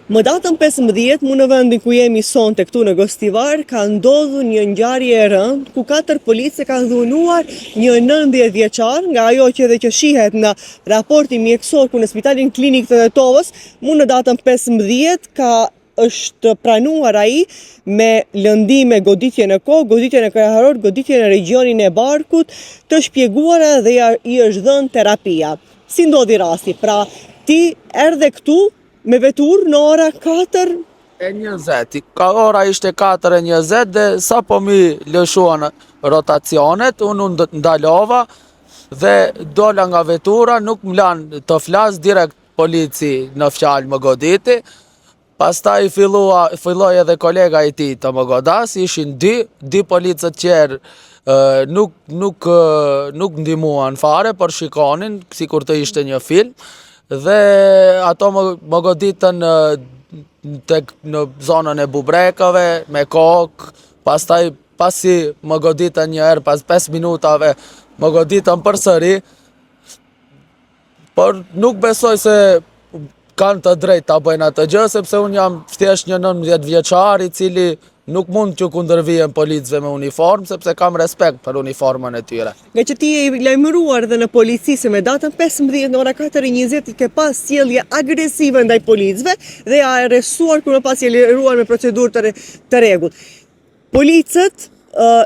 Më datën 15, mu në vendin ku jemi sonte këtu në Gostivar, ka ndodhur një ngjarje e rëndë ku katër policë kanë dhunuar një 90 vjeçar nga ajo që edhe që shihet në raportin mjekësor ku në spitalin klinik të Tetovës, mu në datën 15 ka është pranuar ai me lëndime goditje në kokë, goditje në kraharor, goditje në regjionin e barkut, të shpjeguara dhe i është dhënë terapia. Si ndodhi rasti? Pra, ti erdhe këtu me veturë në ora 4 e 20. Ka ora ishte 4 e 20 dhe sa po mi lëshuan rotacionet, unë u ndalova dhe dola nga vetura, nuk më lanë të flas, direkt polici në fjalë më goditi. Pastaj fillua, filloi edhe kolega i tij të më godas, ishin dy, dy policët tjerë nuk, nuk, nuk ndihmuan fare, por shikonin, sikur të ishte një film, dhe ato më, më goditën tek në zonën e bubrekëve, me kokë, pastaj pasi më goditën një herë pas 5 minutave, më goditën përsëri, Por nuk besoj se kanë të drejtë ta bëjnë atë gjë, sepse unë jam thjesht një 19 vjeçar i cili nuk mund t'ju kundërvihem policëve me uniformë, sepse kam respekt për uniformën e tyre. Ngaqë ti je i lajmëruar dhe në polici se me datën 15 në ora 4:20 ke pas sjellje agresive ndaj policëve dhe je arrestuar kur më pas je liruar me procedurë të, të rregullt. Policët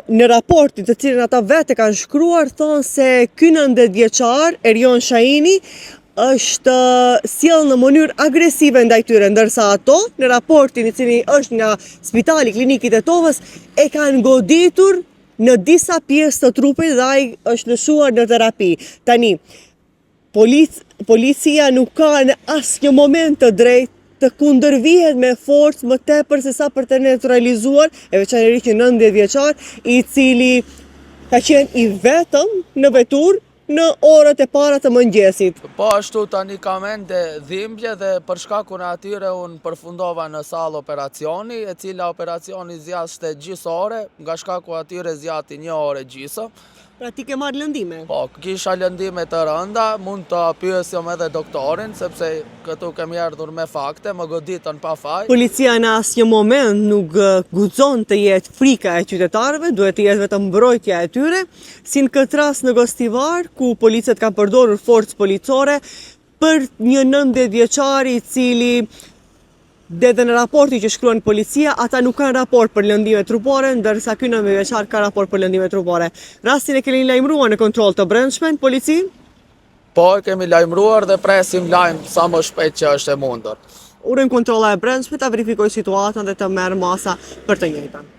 në raportin të cilin ata vetë e kanë shkruar thonë se ky 90 vjeçar Erion Shahini është sjellë në mënyrë agresive ndaj tyre, ndërsa ato në raportin i cili është nga Spitali Klinik i Tetovës e kanë goditur në disa pjesë të trupit dhe ai është lëshuar në terapi. Tani, Polic, policia nuk ka në asnjë moment të drejtë të kundërvihet me forcë më tepër se sa për të neutralizuar, e veçanërisht një 90 vjeçar, i cili ka qenë i vetëm në veturë në orët e para të mëngjesit. Po ashtu tani kam ende dhimbje dhe për shkakun e atyre unë përfundova në sallë operacioni, e cila operacioni zgjaste gjysë ore, nga shkaku atyre zgjati një orë e gjysë. Pra ti ke marrë lëndime? Po, kisha lëndime të rënda, mund të pyesim edhe doktorin, sepse këtu kemi ardhur me fakte, më goditën pa faj. Policia në asnjë moment nuk guxon të jetë frika e qytetarëve, duhet të jetë vetëm mbrojtja e tyre, si në këtë rast në Gostivar, ku policët kanë përdorur forcë policore për një 90 vjeçar i cili Dhe dhe në raportin që shkruan policia, ata nuk kanë raport për lëndime trupore, ndërsa ky 90 vjeçar ka raport për lëndime trupore. Rastin e keni lajmëruar në kontroll të brendshme në polici? Po, e kemi lajmëruar dhe presim lajm sa më shpejt që është e mundur. Urojmë kontrolla e brendshme ta verifikojë situatën dhe të merr masa për të njëjtën.